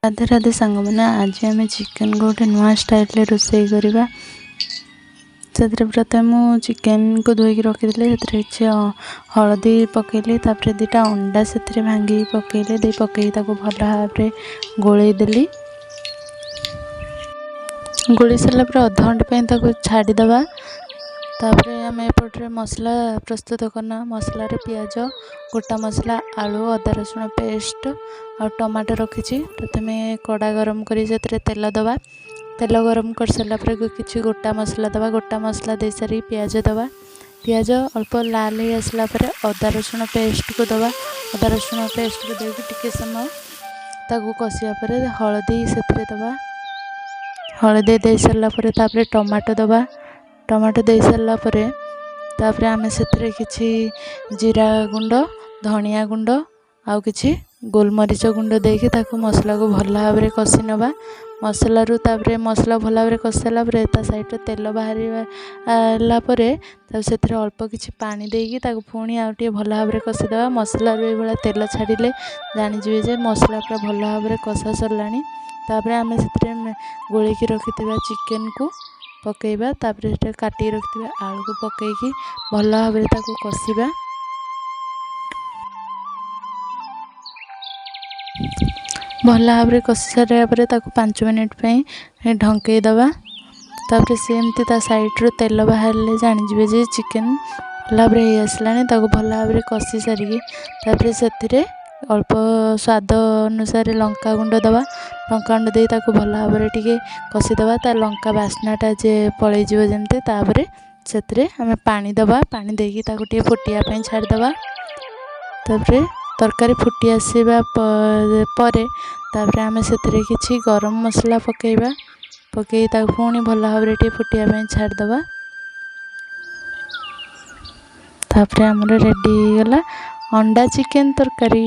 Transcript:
ରାଧେ ରାଧେ ସାଙ୍ଗମାନେ, ଆଜି ଆମେ ଚିକେନକୁ ଗୋଟେ ନୂଆ ଷ୍ଟାଇଲରେ ରୋଷେଇ କରିବା। ସେଥିରେ ପ୍ରଥମେ ମୁଁ ଚିକେନକୁ ଧୋଇକି ରଖିଥିଲି। ସେଥିରେ କିଛି ହଳଦୀ ପକାଇଲି, ତାପରେ 2ଟା ଅଣ୍ଡା ସେଥିରେ ଭାଙ୍ଗିକି ପକାଇଲି, ଦେଇ ପକାଇକି ତାକୁ ଭଲ ଭାବରେ ଗୋଳେଇ ଦେଲି। ଗୋଳେଇ ସାରିଲା ପରେ ଅଧଘଣ୍ଟା ପାଇଁ ତାକୁ ଛାଡ଼ିଦେବା। ତାପରେ ଆମେ ଏପଟରେ ମସଲା ପ୍ରସ୍ତୁତ କରିନେବା। ମସଲାରେ ପିଆଜ, ଗୋଟା ମସଲା, ଆଳୁ, ଅଦା ରସୁଣ ପେଷ୍ଟ ଆଉ ଟମାଟୋ ରଖିଛି। ପ୍ରଥମେ କଡ଼ା ଗରମ କରି ସେଥିରେ ତେଲ ଦେବା। ତେଲ ଗରମ କରିସାରିଲା ପରେ କିଛି ଗୋଟା ମସଲା ଦେବା। ଗୋଟା ମସଲା ଦେଇସାରି ପିଆଜ ଦେବା। ପିଆଜ ଅଳ୍ପ ଲାଲ ହେଇ ଆସିଲା ପରେ ଅଦା ରସୁଣ ପେଷ୍ଟକୁ ଦେବା। ଅଦା ରସୁଣ ପେଷ୍ଟକୁ ଦେଇକି ଟିକେ ସମୟ ତାକୁ କଷିବା ପରେ ହଳଦୀ ସେଥିରେ ଦେବା। ହଳଦୀ ଦେଇସାରିଲା ପରେ ତାପରେ ଟମାଟୋ ଦେବା। ଟମାଟୋ ଦେଇସାରିଲା ପରେ ତାପରେ ଆମେ ସେଥିରେ କିଛି ଜିରା ଗୁଣ୍ଡ, ଧନିଆ ଗୁଣ୍ଡ ଆଉ କିଛି ଗୋଲମରିଚ ଗୁଣ୍ଡ ଦେଇକି ତାକୁ ମସଲାକୁ ଭଲ ଭାବରେ କଷି ନେବା। ମସଲାରୁ ତାପରେ ମସଲା ଭଲ ଭାବରେ କଷି ସାରିଲା ପରେ ତା ସାଇଡ଼୍ରେ ତେଲ ବାହାରିବା ହେଲା ପରେ ତାକୁ ସେଥିରେ ଅଳ୍ପ କିଛି ପାଣି ଦେଇକି ତାକୁ ପୁଣି ଆଉ ଟିକେ ଭଲ ଭାବରେ କଷିଦେବା। ମସଲାରୁ ଏଇଭଳିଆ ତେଲ ଛାଡ଼ିଲେ ଜାଣିଯିବେ ଯେ ମସଲା ପୁରା ଭଲ ଭାବରେ କଷା ସରିଲାଣି। ତାପରେ ଆମେ ସେଥିରେ ଗୋଳେଇକି ରଖିଥିବା ଚିକେନକୁ ପକାଇବା। ତାପରେ ସେଟା କାଟିକି ରଖିଥିବା ଆଳୁକୁ ପକାଇକି ଭଲ ଭାବରେ ତାକୁ କଷିବା। ଭଲ ଭାବରେ କଷି ସାରିବା ପରେ ତାକୁ 5 ମିନିଟ୍ ପାଇଁ ଢଙ୍କେଇ ଦେବା। ତାପରେ ସେମିତି ତା ସାଇଡ଼୍ରୁ ତେଲ ବାହାରିଲେ ଜାଣିଯିବେ ଯେ ଚିକେନ୍ ଭଲ ଭାବରେ ହେଇ ଆସିଲାଣି। ତାକୁ ଭଲ ଭାବରେ କଷି ସାରିକି ତାପରେ ସେଥିରେ ଅଳ୍ପ ସ୍ୱାଦ ଅନୁସାରେ ଲଙ୍କା ଗୁଣ୍ଡ ଦେବା। ଲଙ୍କା ଗୁଣ୍ଡ ଦେଇ ତାକୁ ଭଲ ଭାବରେ ଟିକେ କଷିଦେବା, ତା ଲଙ୍କା ବାସ୍ନାଟା ଯେ ପଳେଇଯିବ ଯେମିତି। ତାପରେ ସେଥିରେ ଆମେ ପାଣି ଦେବା। ପାଣି ଦେଇକି ତାକୁ ଟିକେ ଫୁଟିବା ପାଇଁ ଛାଡ଼ିଦେବା। ତାପରେ ତରକାରୀ ଫୁଟି ଆସିବା ପରେ ତାପରେ ଆମେ ସେଥିରେ କିଛି ଗରମ ମସଲା ପକାଇବା। ପକାଇ ତାକୁ ପୁଣି ଭଲ ଭାବରେ ଟିକେ ଫୁଟିବା ପାଇଁ ଛାଡ଼ିଦେବା। ତାପରେ ଆମର ରେଡ଼ି ହେଇଗଲା ଅଣ୍ଡା ଚିକେନ୍ ତରକାରୀ।